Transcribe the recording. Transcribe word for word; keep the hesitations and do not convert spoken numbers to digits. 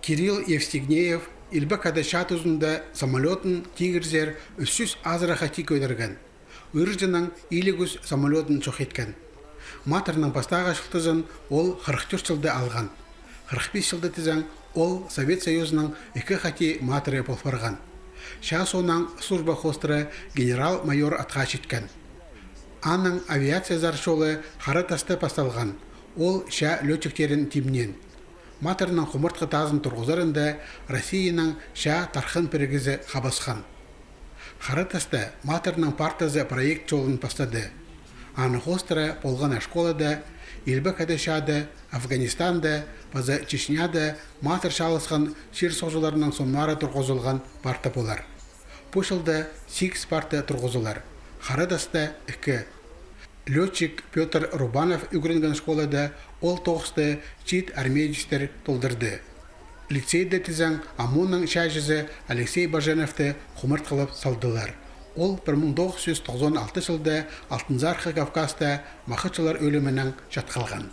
Кирилл Евстигнеев Илбек Хада чаа тузында самолётын тигірзер ӱс чӱс азыра хати кӧдірген. Ыырҷының илиг ӱс самолётын чох иткен. Матырның пастағы чылтызын ол хырых тӧрт чылда алған. Хырых пис чылда тізең, ол Совет Союзының ікі хати матыры пол парған. Чаа соонаң служба хоостыра генерал-майор атха читкен. Аның авиациязар чолы Хара Таста пасталған, ол чаа лётчиктерін тимнеен. Матырның хумартхы тазын турғызарында Россияның чаа тархын пірігізі хабасхан. Хара Таста матырның партазы проект чолын пастады. Аны хоостыра полған школада, Илбек Хада чаада, Афганистанда паза Чечняда матыр чааласхан чир-сохчыларның сомнары турғызылған парта полар. Пу чылда сигіс парта турғызылар, Хара Таста ікі. Лётчик Пётр Рубанов ӱгренген школада ол тоғысты чиит армеецтер толдырды. Лицейде тізең, ОМОНның чааҷызы Алексей Баженовты хумартхылап салдылар. Ол пір муң тоғыс чӱс тоғызон алты чылда Алтынзархы Кавказта махачылар ӧлімінең чат халған.